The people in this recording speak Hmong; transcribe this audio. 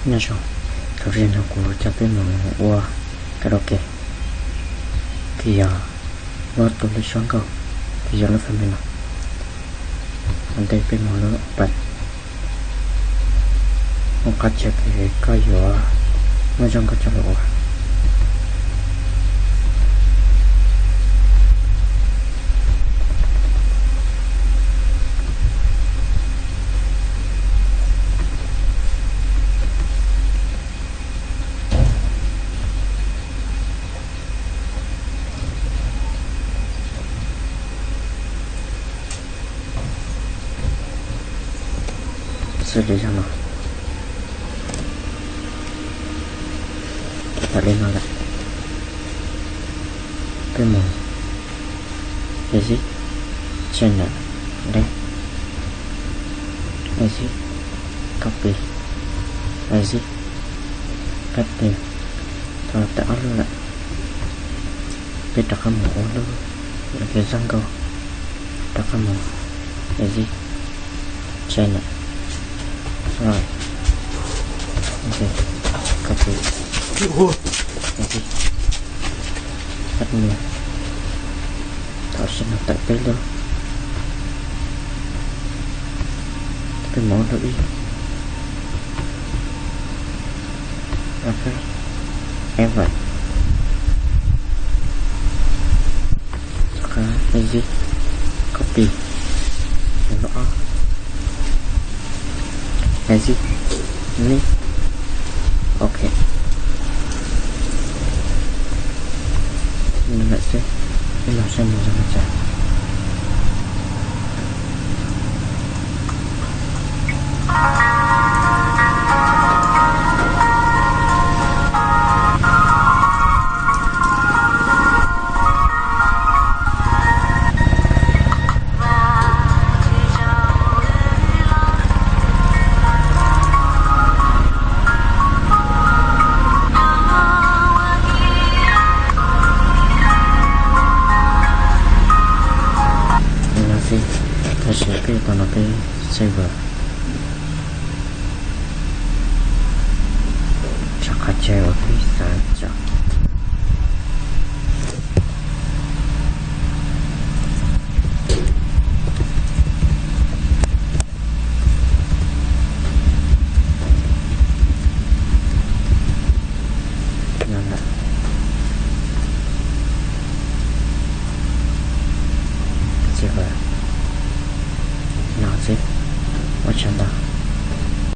Nyob zoo, thaum no kuv coj peb mus ua karaoke, ces yog muab tus lub suab nkauj, ces yog lub fab me no, ua ntej peb mus lub pas, mus qhov chaw kws koj yuav muaj zaj nkauj coj los ua. Xws li yog no, tawm li no lawm, peb mus exit, channel, deb, exit, copy, exit, paste. Tau tawm ob lub lawm, peb rov qab mus ua lub, lub zaj nkauj, rov qab mus exit, channel, right, copy, exit, paste. Tam sim no tawm peb lub, peb mus ua lub ib. Ok, ever, rov qab exit, copy, lub ob, exit, ni, ok. Lawm xwb, peb los saib mus zoo li cas.